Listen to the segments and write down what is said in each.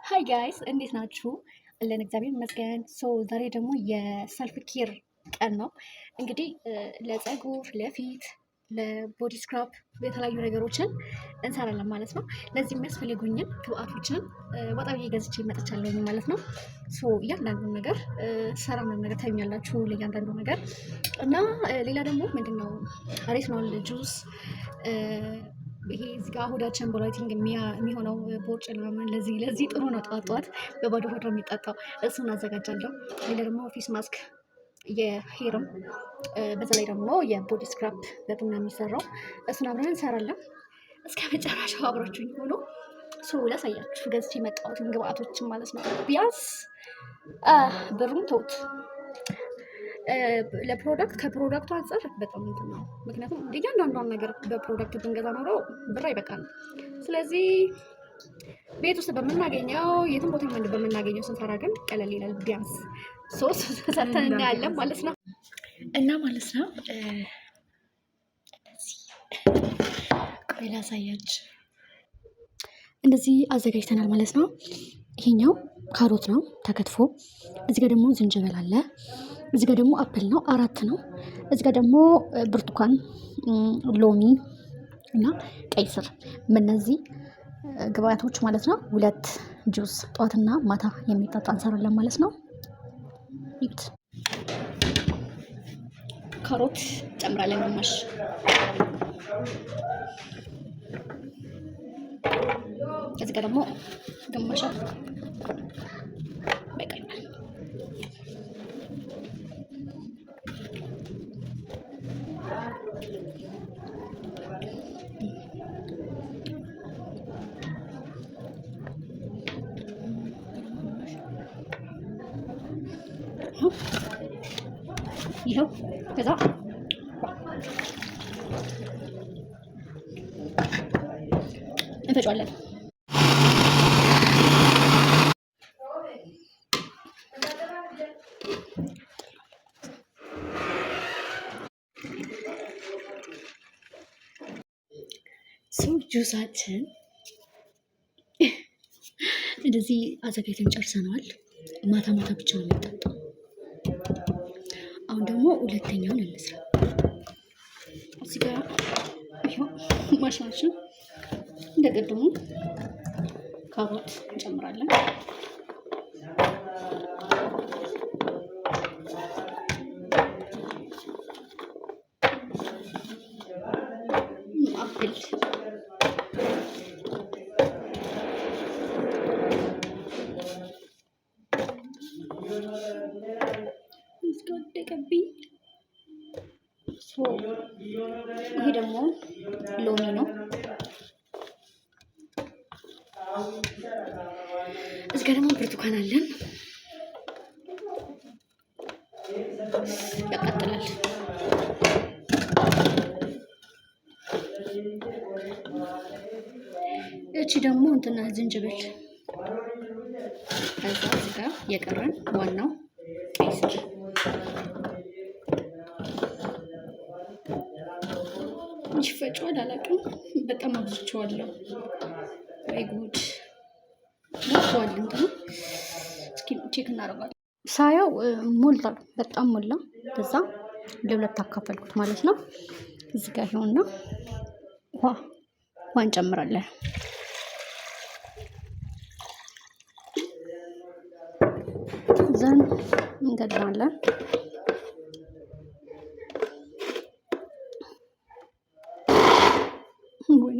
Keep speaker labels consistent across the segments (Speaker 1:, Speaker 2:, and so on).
Speaker 1: Hi guys፣ እንዴት ናችሁ? አለን፣ እግዚአብሔር ይመስገን። So ዛሬ ደግሞ የ self care ቀን ነው። እንግዲህ ለፀጉር፣ ለፊት፣ ለ body scrub የተለያዩ ነገሮችን እንሰራለን ማለት ነው። ለዚህ የሚያስፈልጉኝን ግብአቶችን ወጣ ብዬ ገዝቼ መጥቻለሁኝ ማለት ነው። So እያንዳንዱን ነገር ሰራ ምናምን ነገር ታዩኛላችሁ ለእያንዳንዱ ነገር። እና ሌላ ደግሞ ምንድነው retinol juice፣ ይሄ እዚህ ጋር ሆዳችን bloating የሚሆነው ቦርጭ ምናምን ለዚህ ጥሩ ነው። ጠዋት ጠዋት በባዶ ሆድ ነው የሚጠጣው። እሱን አዘጋጃለሁ። ሌላ ደግሞ face mask የ hair ም፣ በዛ ላይ ደግሞ የ body scrub በቡና የሚሰራው፣ እሱን አብረን እንሰራለን። እስከ መጨረሻው አብራችሁኝ ሆኖ። So ላሳያችሁ ገዝቼ የመጣሁትን ግብአቶችን ማለት ነው። ቢያንስ ብሩን ተውት፣ ለ product ከ product ኡ አንጻር በጣም እንትን ነው። ምክንያቱም እያንዳንዷን ነገር በ product ብንገዛ ኖሮ ብር አይበቃንም። ስለዚህ ቤት ውስጥ በምናገኘው፣ የትም ቦታ በምናገኘው ስንሰራ ግን ቀለል ይላል። ቢያንስ ሶስት ሰርተን እናያለን ማለት ነው። እና ማለት ነው እንደዚህ፣ ቆይ ላሳያችሁ። እንደዚህ አዘጋጅተናል ማለት ነው። ይሄኛው ካሮት ነው ተከትፎ፣ እዚህ ጋር ደግሞ ዝንጅብል አለ። እዚህ ጋር ደግሞ apple ነው፣ አራት ነው። እዚህ ጋር ደግሞ ብርቱካን፣ ሎሚ እና ቀይ ስር። እነዚህ ግብአቶች ማለት ነው ሁለት ጁስ ጠዋትና ማታ የሚጠጣ እንሰራለን ማለት ነው። ይት ካሮት ጨምራለን ግማሽ፣ እዚህ ጋር ደግሞ ግማሽ በቃ ይሆናል። ይኸው ከዛ እንፈጫዋለን። So ጁሳችን እንደዚህ አዘጋጅተን ጨርሰነዋል። ማታ ማታ ብቻ ነው የሚጠጣው። አሁን ደግሞ ሁለተኛውን እንስራ። እዚህ ጋር ይኸው ማሽናችን፣ እንደቀድሞ ካሮት እንጨምራለን። Apple፣ ወደቀብኝ። ይሄ ደግሞ ሎሚ ነው። እዚህ ጋር ደግሞ ብርቱካን አለን። ያቃጥላል። እቺ ደግሞ እንትና ዝንጅብል፣ ከዛ እዚህ ጋር የቀረን ዋናው ቀይ ስር ይፈጫዋል። አላውቅም። በጣም አብዝቼዋለሁ። ወይ ጉድ፣ ሞልቷል። እንትኑ እስኪ check እናደርጋለን። ሳየው ሞልቷል፣ በጣም ሞላ። ከዛ ለሁለት አካፈልኩት ማለት ነው። እዚህ ጋር ይኸውና ውሃ ውሃ እንጨምራለን። Then እንገጥማለን። ወይኔ፣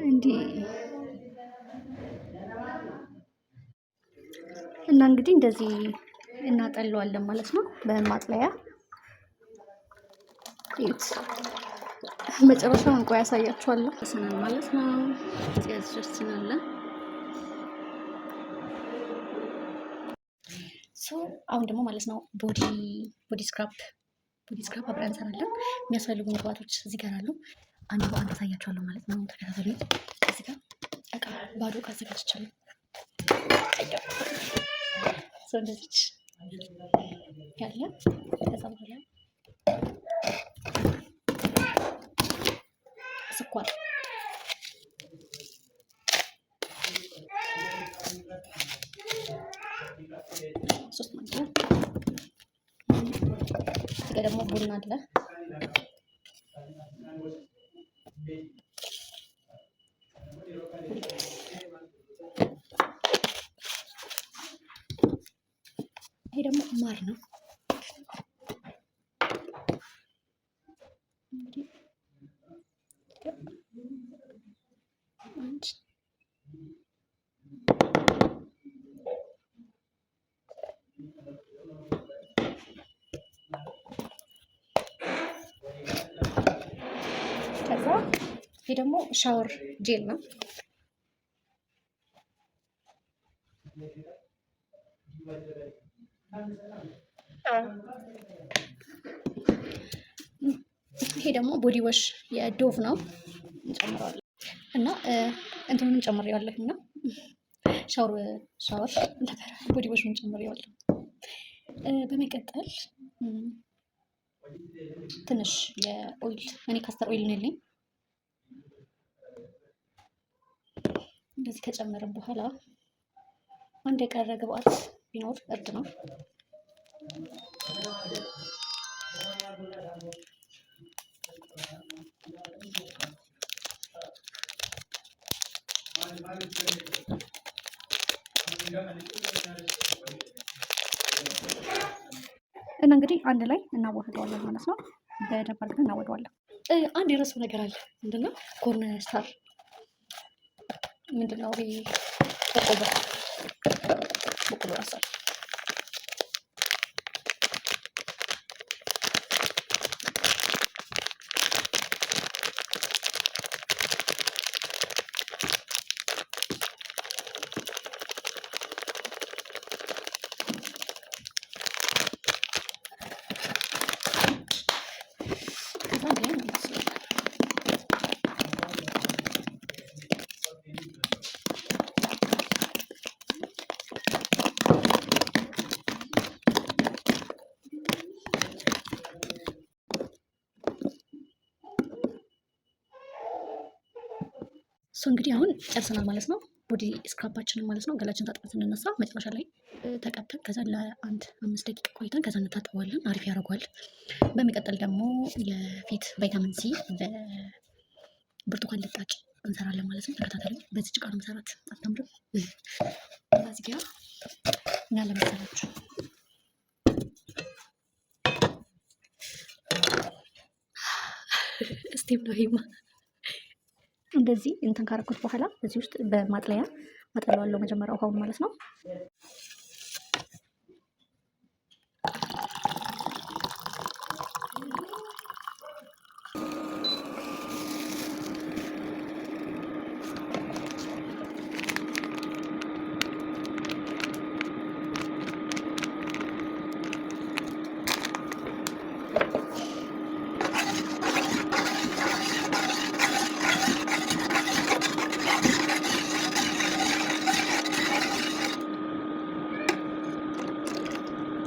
Speaker 1: እንዲህ እና እንግዲህ እንደዚህ እናጠለዋለን ማለት ነው በማጥለያ። እዩት። መጨረሻውን ቆይ ያሳያችኋለሁ። ስናል ማለት ነው። ያዝጀስናለን። So አሁን ደግሞ ማለት ነው body scrub አብረን እንሰራለን። የሚያስፈልጉ ግብአቶች እዚህ ጋር አሉ። አንድ በአንድ ያሳያችኋለሁ ማለት ነው። ተከታተሉ። እዚህ ጋር እቃ፣ ባዶ እቃ አዘጋጅቻለሁ። ቀየርኩ። እንደዚች ያለ ከዛ በኋላ ስኳር 3 ማንኪያ። እዚህ ደግሞ ቡና አለ። ይሄ ደግሞ ማር ነው። እንግዲህ አንድ ከዛ ይሄ ደግሞ shower gel ነው። ይሄ ደግሞ body wash የ Dove ነው እንጨምረዋለን እና እንትኑንም ጨምሬዋለሁ እና shower ነበረ body wash ኡን ጨምሬዋለሁ። በመቀጠል ትንሽ የ oil እኔ castor oil ነው ያለኝ። እንደዚህ ከጨመርን በኋላ አንድ የቀረ ግብአት ቢኖር እርድ ነው። እና እንግዲህ አንድ ላይ እናዋህደዋለን ማለት ነው። በደንብ አድርገን እናዋህደዋለን። አንድ የረሳው ነገር አለ። ምንድነው? corn starch ምንድነው? ይሄ በቆሎ በቆሎ ራሳል እሱ እንግዲህ አሁን ጨርሰናል ማለት ነው። body scrub ኣችንን ማለት ነው። ገላችን ታጥበን ስንነሳ መጨረሻ ላይ ተቀብተን ከዛ ለአንድ 5 ደቂቃ ቆይተን ከዛ እንታጠበዋለን። አሪፍ ያደርገዋል። በሚቀጥል ደግሞ የፊት vitamin C በብርቱካን ልጣጭ እንሰራለን ማለት ነው። ተከታተሉ። በዚህ ጭቃ ነው መሰራት። አታምርም? መዝጊያ እና ለመሰላችሁ steam ነው ይሄማ እንደዚህ እንትን ካረኩት በኋላ እዚህ ውስጥ በማጥለያ አጠለዋለሁ መጀመሪያ ውሃውን ማለት ነው።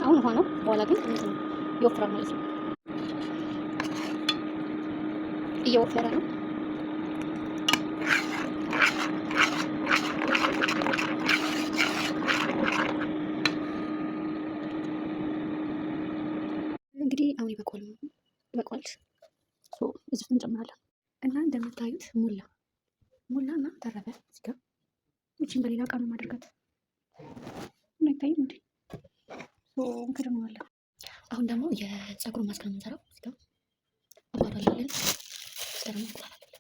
Speaker 1: አሁን ውሃ ነው። በኋላ ግን እንትን ይወፍራል ማለት ነው። እየወፈረ ነው። እንግዲህ አሁን ይበቃዋል፣ ይበቃዋል። እዚህ ውስጥ እንጨምራለን እና እንደምታዩት ሞላ ሞላ እና ተረፈ እዚህ ጋር። ይቺን በሌላ እቃ ነው ማድረጋት እና ይታይም እንዴ እንከድነዋለን። አሁን ደግሞ የፀጉር ማስክ ነው የምንሰራው። እዚህ ጋር አቮካዶ አለልን፣ እዚህ ጋር ደግሞ እንቁላል አለልን።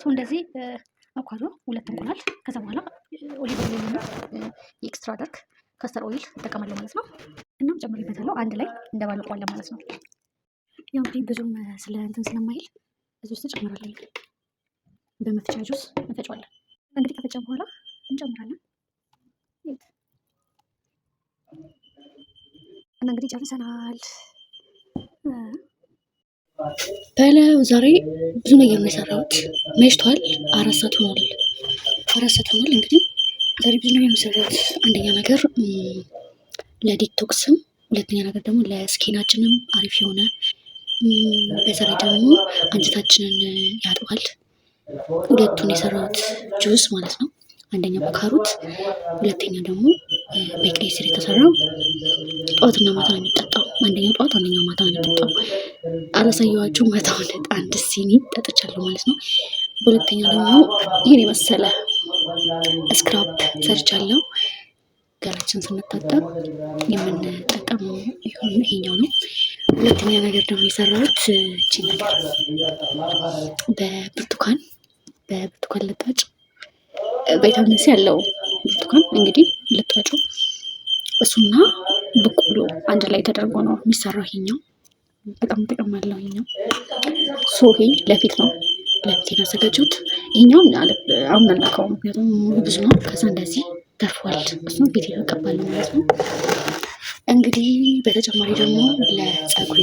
Speaker 1: እንደዚህ አቮካዶ፣ ሁለት እንቁላል፣ ከዛ በኋላ olive oil እና የ extra dark castor oil እጠቀማለሁ ማለት ነው። እናም ጨምሬበታለሁ አንድ ላይ እንደባልቀዋለን ማለት ነው። ያው እንግዲህ ብዙም ስለ እንትን ስለማይል እዚህ ውስጥ ጨምራለሁ። በመፍጫ ጁስ እንፈጨዋለን። እንግዲህ ከፈጨን በኋላ እንጨምራለን። እና እንግዲህ ጨርሰናል። በለው ዛሬ ብዙ ነገር ነው የሰራሁት። መሽቷል። 4 ሰዓት ሆኗል። 4 ሰዓት ሆኗል። እንግዲህ ዛሬ ብዙ ነገር ነው የሰራሁት። አንደኛ ነገር ለ detox ም፣ ሁለተኛ ነገር ደግሞ ለ skin ኣችንም አሪፍ የሆነ፣ በዛ ላይ ደግሞ አንጀታችንን ያጥባል። ሁለቱን የሰራሁት ጁስ ማለት ነው። አንደኛው በካሮት፣ ሁለተኛው ደግሞ በቀይ ስር የተሰራው ጠዋትና ማታ ነው የሚጠጣው። አንደኛው ጠዋት አንደኛው ማታ ነው የሚጠጣው። አላሳየኋችሁም። ማታውን አንድ ሲኒ ጠጥቻለሁ ማለት ነው። በሁለተኛ ደግሞ ይህን የመሰለ scrub ሰርቻለሁ። ገላችን ስንታጠብ የምንጠቀመው ይሄኛው ነው። ሁለተኛ ነገር ደግሞ የሰራሁት እቺ ነገር በብርቱካን ልጣጭ፣ ቫይታሚን ሲ ያለው ብርቱካን እንግዲህ ልጣጩ እሱና በቆሎ አንድ ላይ ተደርጎ ነው የሚሰራው። ይሄኛው በጣም ጥቅም አለው። ይሄኛው so ይሄ ለፊት ነው፣ ለፊት ያዘጋጀሁት። ይሄኛውን አሁን አልነካውም፣ ምክንያቱም ብዙ ነው። ከዛ እንደዚህ ተርፏል። እሱን ፊት እቀባለሁ ማለት ነው። እንግዲህ በተጨማሪ ደግሞ ለፀጉሬ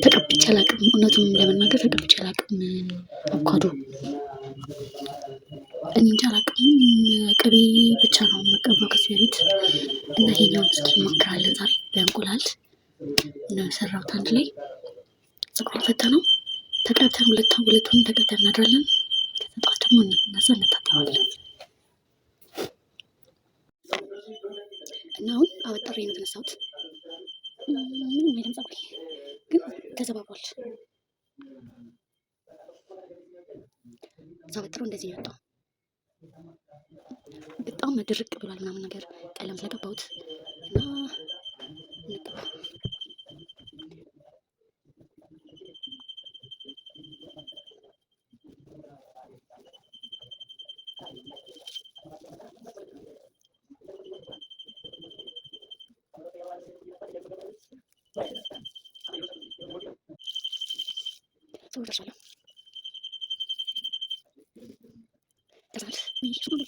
Speaker 1: ተቀብቼ አላውቅም። እውነቱን ለመናገር ተቀብቼ አላውቅም። አቮካዶ እኔ እንጃ አላውቅም። ቅቤ ብቻ ነው የምቀባው ከዚህ በፊት እና ይሄኛውን እስኪ እንሞክራለን ዛሬ። በእንቁላል ነው የሰራሁት። አንድ ላይ ፀጉሬን ፈታ ነው ተቀብተን ሁለቱን ተቀብተን እናድራለን። ከዛ ጠዋት ደግሞ እንነሳ እንታጠባለን። እና አሁን አበጥሬ ነው የተነሳሁት። ምንም የለም፣ ፀጉሬ ግን ተዘባብሯል። ሳበጥረው እንደዚህ ነው የወጣው። በጣም ድርቅ ብሏል ምናምን ነገር ቀለም ስለቀባሁት እና እንቀባ። ሰው ደርሻለሁ። ደርሰናል።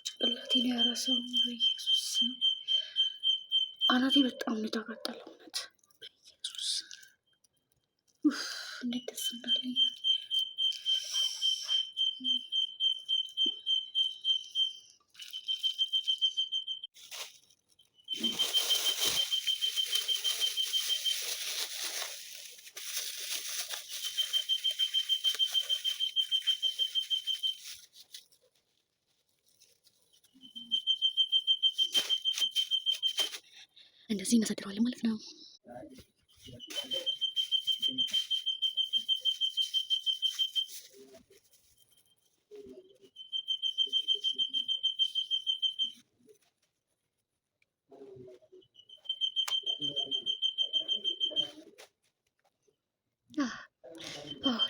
Speaker 1: ጭንቅላቴን ያረሰው በኢየሱስ፣ አናቴ በጣም ነው የተቃጠለው። እውነት በኢየሱስ እንዴት ደስ እንዳለኝ። እንደዚህ እናሳድረዋለን ማለት ነው።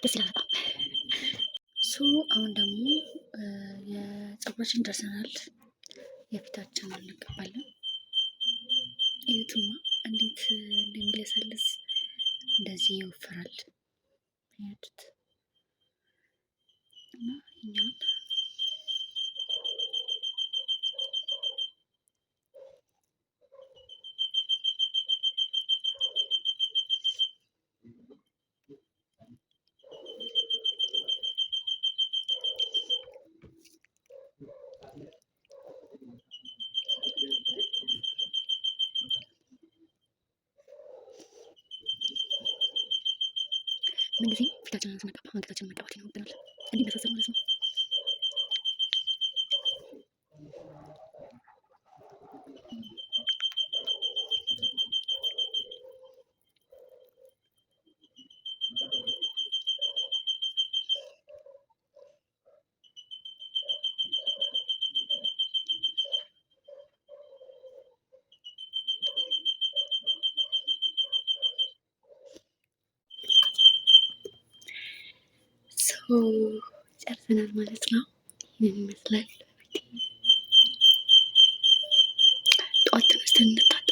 Speaker 1: ደስ ይላል በጣም። So አሁን ደግሞ የፀጉራችን ደርሰናል። የፊታችንን እንቀባለን። እዩትማ እንዴት እንደሚለሰልስ፣ እንደዚህ ይወፍራል። አያችሁት? እና ይሄኛውን ምንጊዜም ፊታችንን ስንቀባ አንገታችንን መቀባት ይኖርብናል። እንዲመሳሰል ማለት ነው። So ጨርሰናል ማለት ነው። ይህንን ይመስላል። ጠዋት ተነስተን እንታጠባለን።